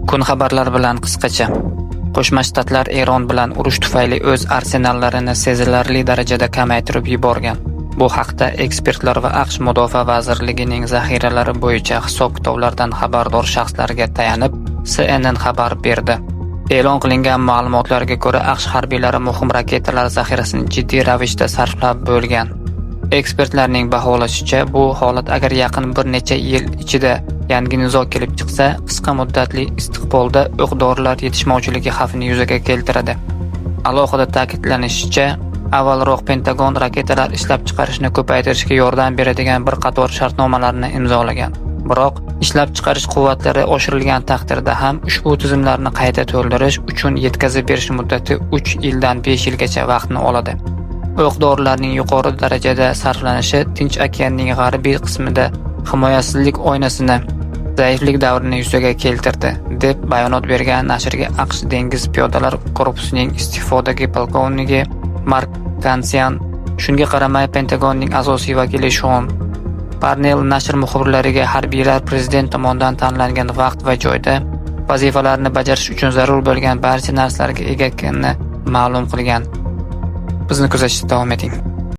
Kun xabarlari bilan qisqacha. Qo'shma Shtatlar Eron bilan urush tufayli o'z arsenallarini sezilarli darajada kamaytirib yuborgan. Bu haqda ekspertlar va AQSh Mudofaa vazirligining zaxiralari bo'yicha hisob-kitoblardan xabardor shaxslarga tayanib, CNN xabar berdi. E'lon qilingan ma'lumotlarga ko'ra, AQSh harbiylari muhim raketalar zaxirasini jiddiy ravishda sarflab bo'lgan. Ekspertlarning baholashicha, bu holat agar yaqin bir necha yil ichida yangi nizo kelib chiqsa, qisqa muddatli istiqbolda o'q-dorilar yetishmovchiligi xavfini yuzaga keltiradi. Alohida ta'kidlanishicha, avvalroq Pentagon raketalar ishlab chiqarishni ko'paytirishga yordam beradigan bir qator shartnomalarni imzolagan. Biroq ishlab chiqarish quvvatlari oshirilgan taqdirda ham ushbu tizimlarni qayta to'ldirish uchun yetkazib berish muddati 3 yildan 5 yilgacha vaqtni oladi. O'q-dorilarning yuqori darajada sarflanishi Tinch okeanining g'arbiy qismida himoyasizlik oynasini zaiflik davrini yuzaga keltirdi, deb bayonot bergan nashrga AQSh dengiz piyodalar korpusining iste'fodagi polkovnigi Mark Kansian. Shunga qaramay, Pentagonning asosiy vakili Shon Parnell nashr muxbirlariga harbiylar prezident tomonidan tanlangan vaqt va joyda vazifalarni bajarish uchun zarur bo'lgan barcha narsalarga ega ekanini ma'lum qilgan. Bizni kuzatishda davom eting.